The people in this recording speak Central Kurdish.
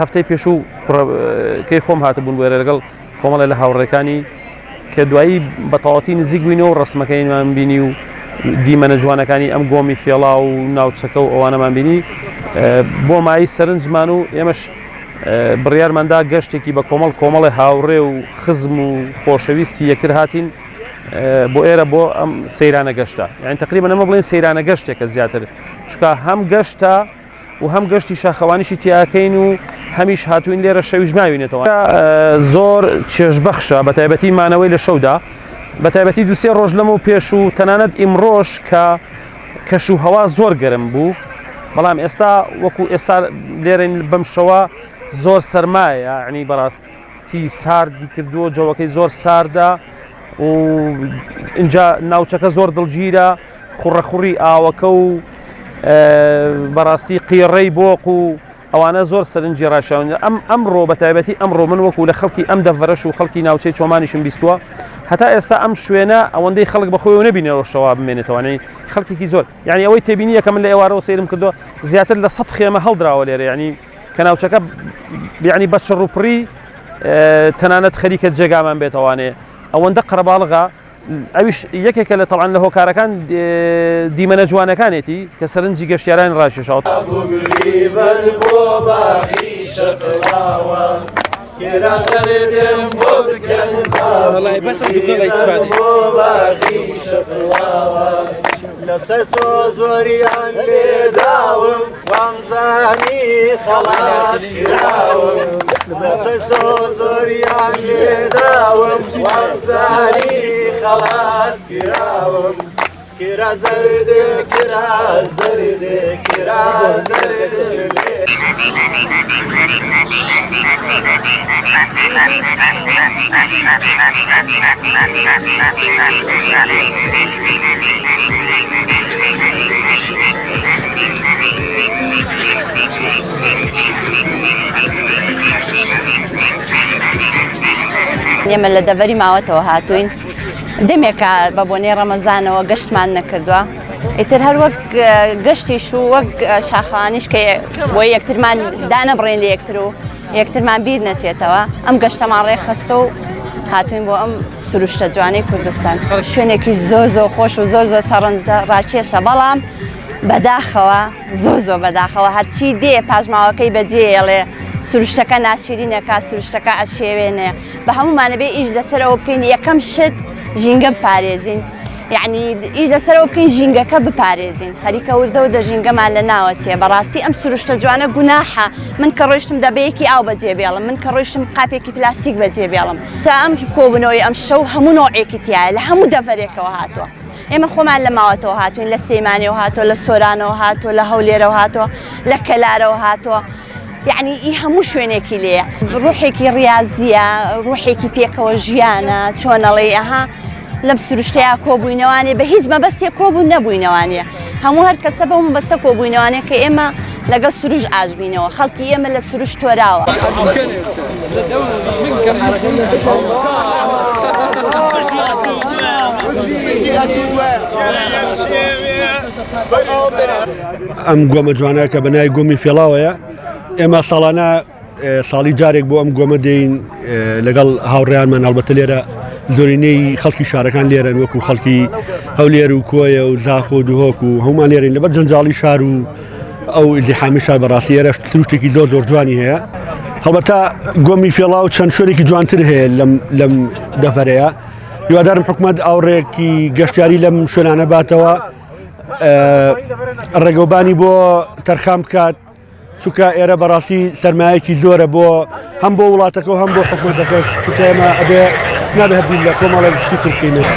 هەفتەی پێشوو کوڕەکەی خۆم هاتبوون بۆ ئێرە لەگەڵ کۆمەڵێ لە هاوڕێکانی کە دوایی بە تەواوەتی نزیک بووینەوە و ڕسمەکەیمان بینی و دیمەنە جوانەکانی ئەم گۆمی فێڵا و ناوچەکە و ئەوانەمان بینی بۆ مای سەرنجمان و ئێمەش بڕیارماندا گەشتێکی بە کۆمەڵ کۆمەڵی هاوڕێ و خزم و خۆشەویستی یەکتر هاتین بۆ ئێرە بۆ ئەم سەیرانە گەشتە یان تقریبا ئەمە بڵێن سەیرانە گەشتێکە زیاتر چکە هەم گەشتە و هەم گەشتی شاخەوانیشی تیاکەین و هەمیش هاتوین لێرە شەویش ماوینێتەوە زۆر چێژبەخشە بە تایبەتی مانەوەی لە شەودا بە تایبەتی دوسێ ڕۆژ لەمە و پێش و تەنانەت ئیمڕۆژ کە کەش و هەوا زۆر گەرم بوو بەڵام ئێستا وەکو ئێستا لێرەین بەم شەوە زۆر سەرمایە ینی بەڕاستی ساردی کردووە جەوەکەی زۆر ساردە و اینجا ناوچەکە زۆر دڵگیرە خوڕەخوڕی ئاوەکە و بەڕاستی قیڕەی بۆق و ئەوانە زۆر سەرنجی ڕاشاون ئەم ئەمڕۆ بە تایبەتی ئەمڕۆ من وەکو لە خەڵکی ئەم دەڤەرەش و خەڵکی ناوچەی چۆمانیشم بیستووە هەتا ئێستا ئەم شوێنە ئەوەندەی خەڵک بەخۆی نەبینەوە شەوا بمێنێتەوانەی خەڵکێکی زۆر یعنی ئەوەی تێبینیە کە من لە ئێوارەوە سەیرم کردووە زیاتر لە سە خێمە هەڵدراوە لێرە یعنی کە ناوچەکە یعنی بە چڕوپڕی تەنانەت خەریکە جێگامان بێتەوانێ ئەوەندە قەرەباڵغە ئەویش یەکێکە لە تەوان لە هۆکارەکان دیمەنە جوانەکانێتی کە سەرنجی گەشتیارانی ڕاکێشاوە. لەسەر تۆ زۆریان لێداوم وامزانی خەڵات کراوم لەسەر تۆ زۆریان لێداوم وامزانی خەڵات کراوم کرا زەردێ کرا زەردێ کرا زەردێ ئێمە لە دەڤەری ماوەتەوە هاتووین دەمێکە بە بۆنەی ڕەمەزانەوە گەشتمان نەکردووە ئیتر هەر وەک گەشتیش و وەک شاخەوانیش کە بۆ یەکترمان دانەبڕێن لە یەکتر و یەکترمان بیر نەچێتەوە ئەم گەشتەمان ڕێکخستە و هاتوین بۆ ئەم سروشتە جوانەی کوردستان شوێنێکی زۆر زۆر خۆش و زۆر زۆر سەرنجدا ڕاکێشە بەڵام بەداخەوە زۆر زۆر بەداخەوە هەرچی دێ پاشماوەکەی بەجێڵێ سروشتەکە ناشرینەکە سروشتەکە ئەشێوێنێ بە هەمومانە بێ ئیش لەسەر ئەوە بکەین یەکەم شت ژینگە بپارێزین یعنی ئیش لەسەر ئەوە بکەین ژینگەکە بپارێزین خەریکە وردە وردە ژینگەمان لە ناوە چێ بەڕاستی ئەم سروشتە جوانە گوناحە من کە ڕۆیشتم دەبەیەکی ئاو بەجێ بێڵم من کە ڕۆیشتم قاپێکی پلاستیک بەجێ بێڵم تا ئەم کۆبوونەوەی ئەم شەو هەموو نەوعێکی تایە لە هەموو دەڤەرێکەوە هاتووە ئێمە خۆمان لە ماوەتەوە هاتوین لە سلێمانیەوە هاتووە لە سۆرانەوە هاتووە لە هەولێرەوە هاتووە لە کەلارەوە هاتووە یعنی ئی هەموو شوێنێکی لێیە ڕوحێکی ڕاضیە ڕوحێکی پێکەوە ژیانە چۆنەڵێ ئەها لەم سروشتەیە کۆبووینەوانێ بە هیچ مەبەستێک کۆبوون نەبووینەوانێ هەموو هەر کەسە بەو مەبەستە کۆبووینەوانێ کە ئێمە لەگەڵ سروش ئاژبینەوە خەڵکی ئێمە لە سروش تۆراوە. ئەم گۆمە جوانە کە بە ناوی گۆمی فێڵاوەیە ئێمە ساڵانە ساڵی جارێک بۆ ئەم گۆمە دێین لەگەڵ هاوڕێیانمان هەڵبەتە لێرە زۆرینەی خەڵکی شارەکان لێرەن وەکو خەڵکی هەولێر و کۆیە و زاخۆ و دهۆک و هەمومان لێرین لەبەر جەنجاڵی شار و ئەو ئیزدیحامی شار بەڕاستی ئێرە سروشتێکی زۆر زۆر جوانی هەیە هەڵبەتە گۆمی فێڵاو چەند شوێنێکی جوانتر هەیە لەم لەم دەڤەرەیە هیوادارم حکومەت ئاوڕێکی گەشتیاری لەم شوێنانە باتەوە ڕێگەوبانی بۆ تەرخان بکات چونکە ئێرە بەڕاستی سەرمایەکی زۆرە بۆ هەم بۆ وڵاتەکە و هەم بۆ حکومەتەکەش چونکە ئێمە ئەبێ نابێ بیر لە کۆمەڵێک شتی تر بکەینەوە.